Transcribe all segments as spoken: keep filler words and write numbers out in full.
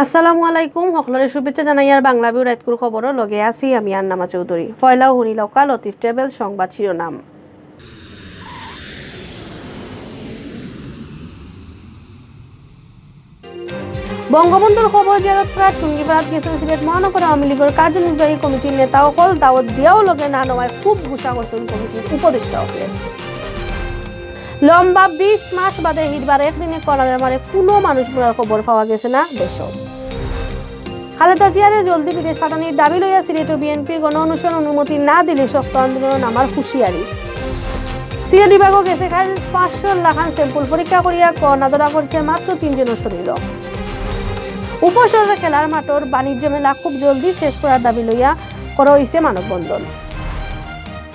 আসসালামু আলাইকুম, হকলরে শুভেচ্ছা জানাইয়ার বাংলা ভিউ রাইতকুর খবরর লগে আছি আমি আন্নামা চৌধুরী। পয়লাউ হুনিলাউক্কা লতিফ ট্রাভেলস সংবাদ শিরোনাম। বঙ্গবন্ধুর কবর জিয়ারত করাত টুঙ্গিপাড়াত গেছইন সিলেট মহানগর আওয়ামী লীগর কার্যনির্বাহী কমিটির নেতা অকল। দাওয়াত দিয়াও লগে না নেওয়ায় খুব গুসা করছইন কমিটির উপদেষ্টা অকলে। লম্বা বিশ মাস বাদে হিরবার একদিনে করোনা বেমারে কুনু মানুষ মরার খবর পাওয়া গেছে না দেশো। খালেদা জিয়ারে জলদি বিদেশ পাঠানির দাবি লইয়া সিলেটো বিএনপির গণ অনশন অনুমতি না দিলে শক্ত আন্দোলন নামার হুঁশিয়ারি। সিলেট বিভাগো গেছে কাইল পাঁচশো লাখান sample পরীক্ষা করিয়া করোনা ধরা পড়ছে মাত্র তিনজনর শরীরো। উপশহরর খেলার মাঠর বাণিজ্য মেলা খুব জলদি শেষ করার দাবি লইয়া করা অইছে মানববন্ধন।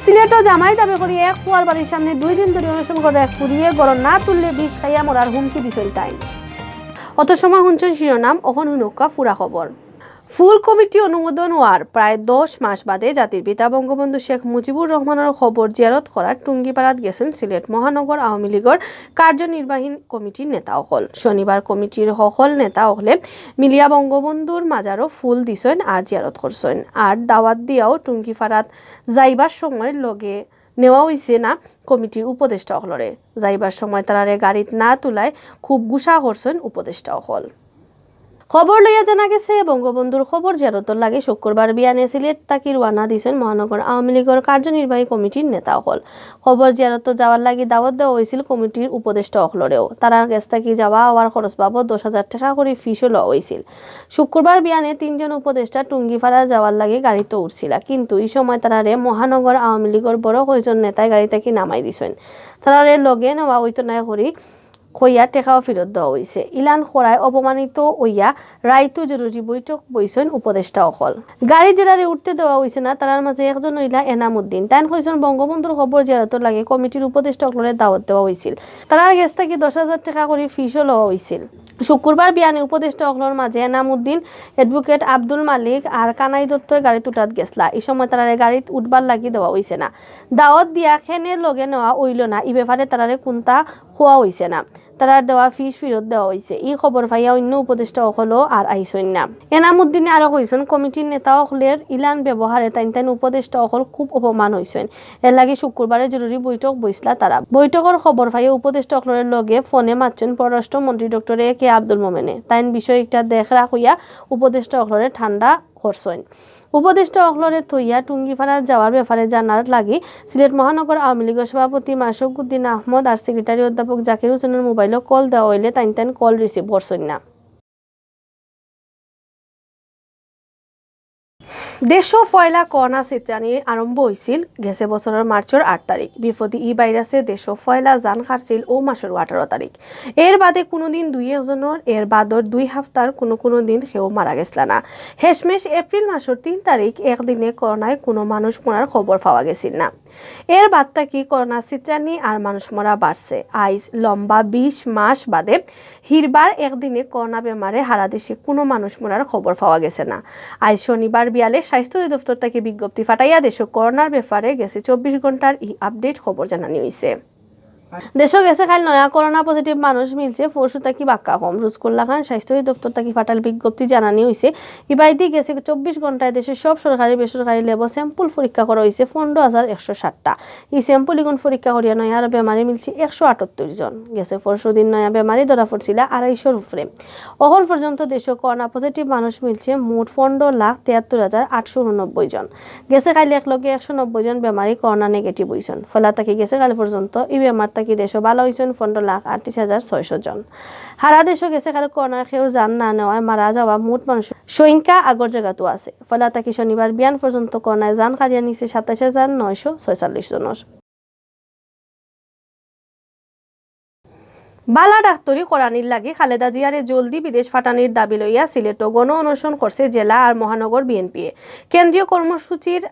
সিলেটো জামাই দাবি করি এক ফুয়ার বাড়ির সামনে দুই দিন ধরি অনশন করা এক ফুরিয়ে ঘরো না তুললে বিষ খাইয়া মরার হুমকি দিছইন তাইন। অত সময় হুনছইন শিরোনাম, অখন হুনউক্কা পুরা খবর। ফুল কমিটি অনুমোদন অওয়ার প্রায় দশ মাস বাদে জাতির পিতা বঙ্গবন্ধু শেখ মুজিবুর রহমানর কবর জিয়ারত করাত টুঙ্গিপাড়াত গেছইন সিলেট মহানগর আওয়ামী লীগর কার্যনির্বাহী কমিটির নেতা অকল। শনিবার কমিটির হকল নেতা অকলে মিলিয়া বঙ্গবন্ধুর মাজারো ফুল দিছইন আর জিয়ারত করছইন। আর দাওয়াত দিয়াও টুঙ্গিপাড়াত যাইবার সময় লগে নেওয়া অইছে না কমিটির উপদেষ্টা অকলরে। যাইবার সময় তারারে গাড়িত না তুলায় খুব গুসা করছইন উপদেষ্টা অকল। খবর লইয়া জানা গেছে, বঙ্গবন্ধুর কবর জিয়ারতর লাগি শুক্রবার বিয়ানে সিলেট থাকি রওয়ানা দিছইন মহানগর আওয়ামী লীগর কার্যনির্বাহী কমিটির নেতা অকল। কবর জিয়ারতো যাওয়ার লাগি দাওয়াত দেওয়া অইছিল কমিটির উপদেষ্টা অকলরেও। তারার গেছ থাকি যাওয়া আওয়ার খরচ বাবদ দশ হাজার টেকা করি ফিসও লওয়া অইছিল। শুক্রবার বিয়ানে তিনজন উপদেষ্টা টুঙ্গিপাড়া যাওয়ার লাগি গাড়িত উঠছিলা, কিন্তু ই সময় তারারে মহানগর আওয়ামী লীগর বড় কয়জন নেতায় গাড়ি থাকি নামাই দিছইন। তারারে লগে নেওয়া অইতো নায় করি কইয়া টেকাও ফিরত দেওয়া অইছে। ইলান করায় অপমানিত অইয়া রাইতো জরুরি বৈঠক বইছইন উপদেষ্টা অকল। গাড়িত যেরারে উঠতে দেওয়া অইছে না, তারার মাঝে একজন অইলা এনাম উদ্দিন। তাইন কইছইন, বঙ্গবন্ধুর কবর জিয়ারতর লাগি কমিটির উপদেষ্টা অকলরে দাওয়াত দেওয়া অইছিল। তারার গেছ থাকি দশ হাজার টেকা করি ফিসও লওয়া অইছিল। শুক্রবার বিয়ানে উপদেষ্টা অকলর মাঝে এনাম উদ্দিন, অ্যাডভোকেট আব্দুল মালিক আর কানাই দত্তয় গাড়িত উঠাত গেছলা। ই সময় তারারে গাড়িত উঠবার লাগি দেওয়া অইছে না। দাওয়াত দিয়া কেনে লগে নেওয়া অইল না, ই ব্যাপারে তারারে কুন্তা কওয়া অইছে না। তারার দেওয়া ফিস ফিরত দেওয়া অইছে। ই খবর পাইয়া অইন্য উপদেষ্টা অকলও আর আইছইন না। এনাম উদ্দিনে আরো কইছইন, কমিটির নেতা অকলর ইলান ব্যবহারে তাইন তাইন উপদেষ্টা অকল খুব অপমান অইছইন। এর লাগি শুক্রবারে জরুরি বৈঠক বইছলা তারা। বৈঠকর খবর পাইয়া উপদেষ্টা অকলর লগে ফোনে মাতছইন পররাষ্ট্রমন্ত্রী ডক্টর এ কে আব্দুল মোমেনে। তাইন বিষয় একটা দেখরা কইয়া উপদেষ্টা অকলরে ঠান্ডা করছইন। উপদেষ্টা অকলরে থইয়া টুঙ্গিপাড়া যাওয়ার ব্যাপারে জানার লাগি সিলেট মহানগর আওয়ামী লীগর সভাপতি মাসুক উদ্দিন আহমদ আর সেক্রেটারি অধ্যাপক জাকির হোসেনর মোবাইলো কল দেওয়া অইলে তাইন তাইন কল রিসিভ করছইন না। দেশো পয়লা করোনা ছিতরানি আরম্ভ অইছিল গেছে বছরর মার্চর আট তারিখ। বিপদী ই ভাইরাসে দেশো পয়লা জান কাড়ছিল অউ মাসর আঠারো তারিখ। এর বাদে কুনুদিন দুই একজনর, এর বাদর দুই হাপ্তার কুনু কুনু দিন কেউ মারা গেছলা না। হেশমেশ এপ্রিল মাসর তিন তারিখ একদিনে করোনায় কুনু মানুষ মরার খবর পাওয়া গেছিল না। এর বাদ থাকি করোনা ছিতরানি আর মানুষ মরা বাড়ছে। আইজ লম্বা বিশ মাস বাদে হিরবার একদিনে করোনা বেমারে হারা দেশে কুনু মানুষ মরার খবর পাওয়া গেছে না। আইজ শনিবার বিয়ালে স্বাস্থ্য অধিদপ্তর থাকি বিজ্ঞপ্তি ফাটাইয়া দেশো করোনার ব্যাপারে গেছে চব্বিশ ঘন্টার ই আপডেট খবর জানানি অইছে। দেশো গেছে কাইল নয়া করোনা পজিটিভ মানুষ মিলছে, পরশু থাকি বাক্কা কম। রুজকুল্লা খান স্বাস্থ্য অধিদপ্তর থাকি ফাটাইল বিজ্ঞপ্তি জানানি অইছে, ইবায়দি গেছে চব্বিশ ঘন্টায় দেশর সব সরকারি বেসরকারি ল্যাবো sample পরীক্ষা করা অইছে পনরো হাজার একশো ষাটটা। ই sample ইগুন পরীক্ষা করিয়া নয়া আরো বেমারি মিলছে একশো আটাত্তর জন। গেছে পরশু দিন নয়া বেমারি ধরা পড়ছিলা আড়াইশোর উপরে। অখন পর্যন্ত দেশো করোনা পজিটিভ মানুষ মিলছে মোট পনরো লাখ তিয়াত্তর হাজার আটশো ঊননব্বই জন। গেছে কাইল এক লগে একশো নব্বই জন বেমারি করোনা নেগেটিভ অইছইন। ফয়লা থাকি গেছে কাইল পর্যন্ত ই বেমার থাকি দেশো ভালা অইছইন পনরো লাখ আটত্রিশ হাজার ছয়শো জন। হারা দেশো গেছে কাইল করোনায় কেউর জান না নেওয়ায় মারা যাওয়া মোট মানুষর সংখ্যা আগর জাগাত আছে। ফয়লা থাকি শনিবার বিয়ান পর্যন্ত করোনায় জান কাড়িয়া নিছে সাতাইশ হাজার নয়শো ছয়চল্লিশ জনর। বালা ডাক্তরি করানির লাগি খালেদা জিয়ারে জলদি বিদেশ ফাটানির দাবি লইয়া সিলেটো গণ অনশন করছে জেলা আর মহানগর বিএনপিয়ে। কেন্দ্রীয় কর্মসূচির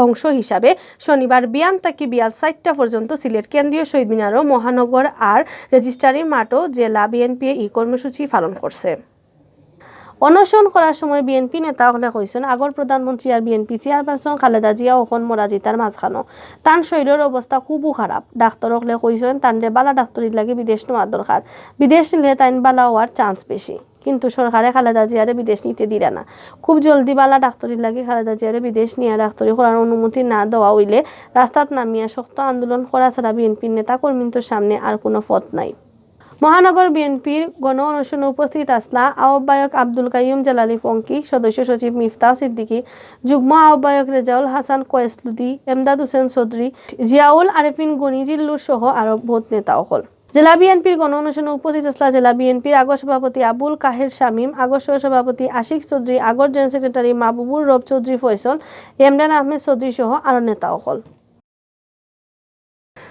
অংশ হিসাবে শনিবার বিয়ান থাকি বিয়াল চাইরটা পর্যন্ত সিলেট কেন্দ্রীয় শহীদ মিনারো মহানগর আর রেজিস্ট্রারি মাঠো জেলা বিএনপিয়ে ই কর্মসূচি পালন করছে। অনশন করার সময় বিএনপি নেতা অকলে কইছইন, আগর প্রধানমন্ত্রী আর বিএনপি চেয়ারপারসন খালেদা জিয়া অখন মরা জিতার মাঝখানো। তান শরীরর অবস্থা খুবউ খারাপ। ডাক্তর অকলে কইছইন, তানরে বালা ডাক্তরির লাগি বিদেশ নেওয়া দরকার। বিদেশ নিলে তাইন বালা অওয়ার চান্স বেশি। কিন্তু সরকারে খালেদা জিয়ারে বিদেশ নিতে দিরা না। খুব জলদি বালা ডাক্তরির লাগি খালেদা জিয়ারে বিদেশ নিয়া ডাক্তরি করার অনুমতি না দেওয়া অইলে রাস্তাত নামিয়া শক্ত আন্দোলন করা ছাড়া বিএনপির নেতা কর্মীন্তর সামনে আর কোনো পথ নাই। মহানগর বিএনপির গণ অনশনে উপস্থিত আছলা আহ্বায়ক আব্দুল কাইয়ুম জালালি পঙ্কি, সদস্য সচিব মিফতাহ সিদ্দিকী, যুগ্ম আহ্বায়ক রেজাউল হাসান কয়েসলুদি, এমদাদ হোসেন চৌধুরী, জিয়াউল আরেফিন গনি জিল্লুর সহ আরো বউত নেতা অকল। জেলা বিএনপির গণ অনশনে উপস্থিত আছলা জেলা বিএনপির আগর সভাপতি আবুল কাহের শামীম, আগর সহ সভাপতি আশিক চৌধুরী, আগর জেনারেল সেক্রেটারি মাহবুবুর রব চৌধুরী ফয়সল, এমরান আহমেদ চৌধুরী সহ আরো নেতা অকল।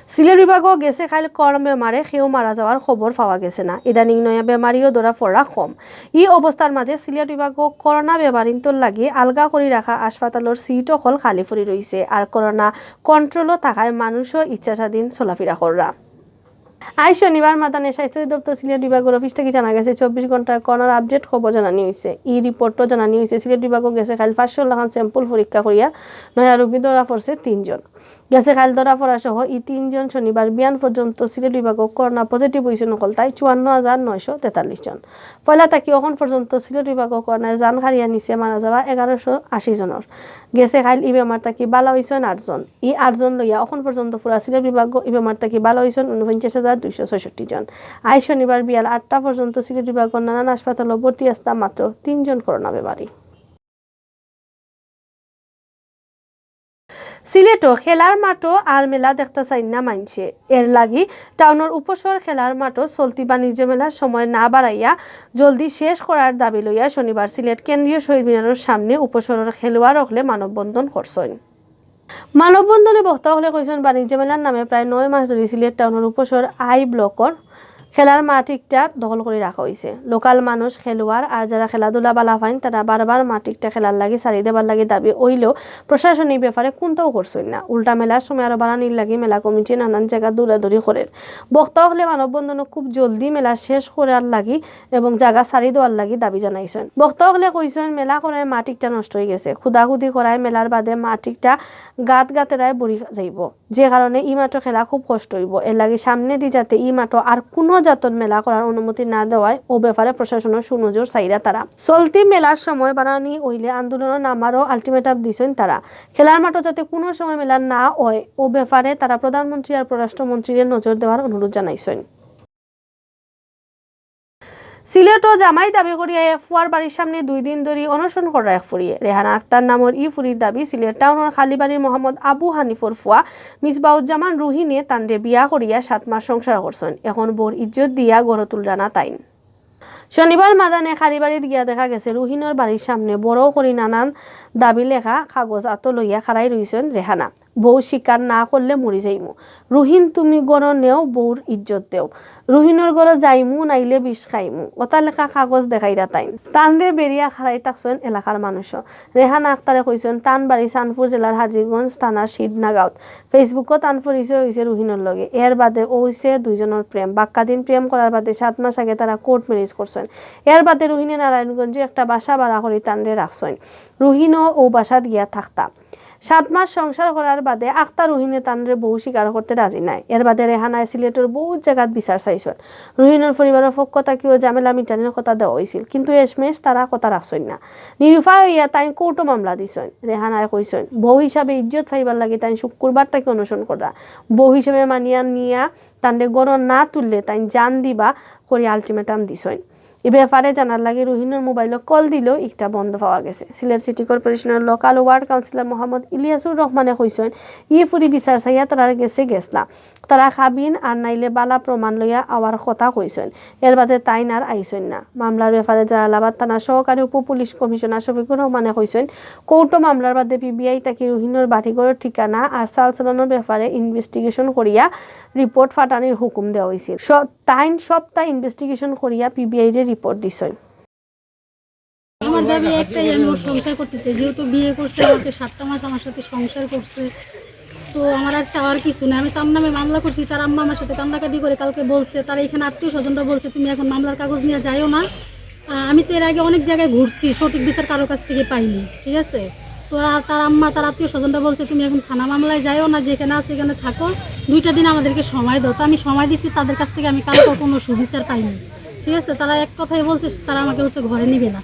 সিলেট বিভাগো গেছে কাইল করোনা বেমারে কেউ মারা যাওয়ার খবর পাওয়া গেছে না। ইদানিং নয়া বেমারিও ধরা পড়া কম। ই অবস্থার মাঝে সিলেট বিভাগো করোনা বেমারিন্তর লাগি আলগা করি রাখা হাসপাতালর সিট অকল খালি পড়ি রইছে। আর করোনা কন্ট্রোলো থাকায় মানুষও ইচ্ছা স্বাধীন চলাফিরা কররা। আইজ শনিবার মাদানে স্বাস্থ্য অধিদপ্তর সিলেট বিভাগর অফিস থাকি জানা গেছে, চব্বিশ ঘন্টার করোনার আপডেট খবর জানানি অইছে। ই রিপোর্টো জানানি অইছে, সিলেট বিভাগো গেছে কাইল পাঁচশো লাখান স্যাম্পল পরীক্ষা করিয়া নয়া রোগী ধরা পড়ছে তিনজন। গেছে কাইল ধরা পড়া সহ ই তিনজন শনিবার বিয়ান পর্যন্ত সিলেট বিভাগো করোনা পজিটিভ অইছইন অকলতায় চুয়ান্ন হাজার নয়শো তেতাল্লিশ জন। পয়লা থাকি অখন পর্যন্ত সিলেট বিভাগো করোনায় জান হারাইয়া নিছে মারা যাওয়া এগারোশো আশি জনর। গেছে কাইল ই বেমার থাকি বালা অইছইন আটজন। ই আটজন লইয়া অখন পর্যন্ত পুরা সিলেট বিভাগো ই বেমার থাকি বালা অইছইন ঊনপঞ্চাশ হাজার দুইশো ছয়ষট্টি জন। আইজ শনিবার বিয়াল আটটা পর্যন্ত সিলেট বিভাগর নানান হাসপাতালো ভর্তি আছলা মাত্র তিনজন করোনা বেমারি। সিলেটো খেলার মাঠো আর মেলা দেখতা চাইন না মাইনষে। এর লাগি টাউনর উপশহর খেলার মাঠো চলতি বাণিজ্য মেলার সময় না বাড়াইয়া জলদি শেষ করার দাবি লইয়া শনিবার সিলেট কেন্দ্রীয় শহীদ মিনারর সামনে উপশহরর খেলোয়াড় অকলে মানববন্ধন করছইন। মানববন্ধনে বক্তা অকলে কইছইন, বাণিজ্য মেলার নামে প্রায় নয় মাস ধরি সিলেট টাউনর উপশহর আই ব্লকর খেলার মাঠ ইকটা দখল করি রাখা অইছে। লোকাল মানুষ, খেলোয়াড় আর যারা খেলাধুলা বালা পাইন, তারা বারবার মাঠ ইকটা খেলার লাগি ছাড়ি দেবার লাগি দাবি অইলেও প্রশাসন ই ব্যাপারে কুন্তাও করছইন না। উল্টা মেলার সময় আরো বাড়ানির লাগি মেলা কমিটি নানান জাগা দৌড়াদৌড়ি করের। বক্তা অকলে মানববন্ধনো খুব জলদি মেলা শেষ করার লাগি এবং জাগা ছাড়ি দেওয়ার লাগি দাবি জানাইছইন। বক্তা অকলে কইছইন, মেলা করায় মাঠ ইকটা নষ্ট অইগেছে, খুদাখুদি করায় মেলার বাদে মাঠ ইকটা গাত গাতেরায় ভরি যাইবো। যে কারণে ই মাঠো খেলা খুব কষ্ট অইবো। এর লাগি সামনেদি যাতে ই মাঠো আর কুনু জাতর মেলা করার অনুমতি না দেওয়ায় অউ ব্যাপারে প্রশাসনর সুনজর চাইরা তারা। চলতি মেলার সময় বাড়ানি অইলে আন্দোলনো নামারও আলটিমেটাম দিছইন তারা। খেলার মাঠো যাতে কুনু সময় মেলা না অয়, অউ ব্যাপারে তারা প্রধানমন্ত্রী আর পররাষ্ট্রমন্ত্রীরে নজর দেওয়ার অনুরোধ জানাইছইন। সিলেটো জামাই দাবি করিয়া এক ফুয়ার বাড়ির সামনে দুই দিন ধরি অনশন কররা এক ফুরিয়ে। রেহানা আক্তার নামর ই ফুরির দাবি, সিলেট টাউনর কালীবাড়ির মোহাম্মদ আবু হানিফর ফুয়া মিসবাউজ্জামান রুহিনে তানরে বিয়া করিয়া সাত মাস সংসার করছইন। এখন বউর ইজ্জত দিয়া ঘরো তুলরা না তাইন। শনিবার মাদানে কালীবাড়িত গিয়া দেখা গেছে, রুহিনর বাড়ির সামনে বড় করি নানান দাবি লেখা কাগজ আতো লইয়া খাড়াই রইছইন রেহানা। বউ স্বীকার না করলে মরি যাইমু। রুহিন, তুমি ঘরো নেও, বউর ইজ্জত দেও। রুহিনর ঘরো যাইমু, নাইলে বিষ খাইমু। অতা লেখা কাগজ দেখাইরা তাইন। তানরে বেড়িয়া খাড়াই থাকছইন এলাকার মানুষও। রেহানা আক্তারে কইছইন, তান বাড়ি চানপুর জেলার হাজীগঞ্জ থানার সিদনা গাঁওত। Facebook-ও তান পরিচয় অইছে রুহিনর লগে। এর বাদে অইছে দুইজনর প্রেম। বাক্কা দিন প্রেম করার বাদে সাত মাস আগে তারা কোর্ট ম্যারেজ করছইন। এর বাদে রুহিনে নারায়ণগঞ্জে একটা বাসা ভাড়া করি তানরে রাখছইন। রুহিনও অউ বাসাত গিয়া থাকতা। সাত মাস সংসার করার বাদে আক্তার রুহিনে তানরে বউ স্বীকার করতে রাজি নায়। এর বাদে রেহানায় সিলেটর বউত জাগাত বিচার চাইছইন। রুহিনর পরিবারর পক্ষ থাকিও ঝামেলা মিটানির কথা দেওয়া অইছিল, কিন্তু শেষমেশ তারা কথা রাখছইন না। নিরুপায় অইয়া তাইন কোর্টো মামলা দিছইন। রেহানায় কইছইন, বউ হিসাবে ইজ্জত পাইবার লাগি তাইন শুক্রবার থাকি অনশন কররা। বউ হিসাবে মানিয়া নিয়া তানরে ঘরো না তুললে তাইন জান দিবা করি আলটিমেটাম দিছইন। ই ব্যাপারে জানার লাগি রুহিনর মোবাইলো কল দিলেও ইকটা বন্ধ পাওয়া গেছে। সিলেট সিটি কর্পোরেশনর লোকাল ওয়ার্ড কাউন্সিলর মোহাম্মদ ইলিয়াসুর রহমানে কইছইন, ই ফুরি বিচার চাইয়া তারার গেছে গেছলা। তারা কাবিন আর নাইলে বালা প্রমাণ লইয়া আওয়ার কথা কইছইন। এর বাদে তাইন আর আইছইন না। মামলার ব্যাপারে জালালাবাদ থানার সহকারী উপ পুলিশ কমিশনার শফিকুর রহমানে কইছইন, কোর্টো মামলার বাদে পিবিআই থাকি রুহিনর বাড়িঘরর ঠিকানা আর চালচলনর ব্যাপারে ইনভেস্টিগেশন করিয়া রিপোর্ট ফাটানির হুকুম দেওয়া অইছিল। স-, তাইন সবটা ইনভেস্টিগেশন করিয়া পিবিআইরে রিপোর্ট দিছইন। আমার দাবি একটাই, আমি ওর সংসার করতে চাই, যেহেতু বিয়ে করছে আমাকে, সাতটা মাস আমার সাথে সংসার করছে, তো আমার আর চাওয়ার কিছু নেই। আমি তার নামে মামলা করছি, তার আম্মা আমার সাথে কান্দাকাটি করে কালকে বলছে, তার এখানে আত্মীয় স্বজনরা বলছে, "তুমি এখন মামলার কাগজ নিয়ে যাইও না।" আহ, আমি তো এর আগে অনেক জায়গায় ঘুরছি, সঠিক বিচার কারোর কাছ থেকে পাইনি, ঠিক আছে? তো আর তার আম্মা, তার আত্মীয় স্বজনরা বলছে, "তুমি এখন থানা মামলায় যাইও না, যেখানে আছো এখানে থাকো, দুইটা দিন আমাদেরকে সময় দাও।" তো আমি সময় দিছি তাদের কাছ থেকে, আমি কালকে কোনো সুবিচার পাইনি। ঠিক আছে, তারা এক কথাই বলছে, তারা আমাকে হচ্ছে ঘরে নিবে না।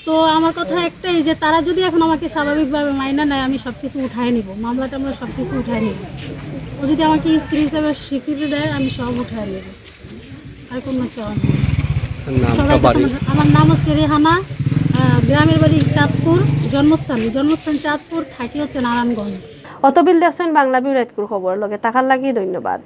তো আমার কথা একটাই যে তারা যদি এখন আমাকে স্বাভাবিকভাবে মাইনা নেয়, আমি সব কিছু উঠায় নিব, মামলা টামলা সব কিছু উঠায় নিব। ও যদি আমাকে স্ত্রী হিসেবে স্বীকৃতি দেয়, আমি সব উঠায় নিব। আর কোনো চাওয়া নেই। নামটা সবাই বাড়ি? আমার নাম হচ্ছে রেহানা। আহ, গ্রামের বাড়ি চাঁদপুর, জন্মস্থান জন্মস্থান চাঁদপুর, থাকি হচ্ছে নারায়ণগঞ্জ। অতবিল দেখছেন বাংলা ভিউ রাইতকুর খবর, লগে থাকার লাগি ধন্যবাদ।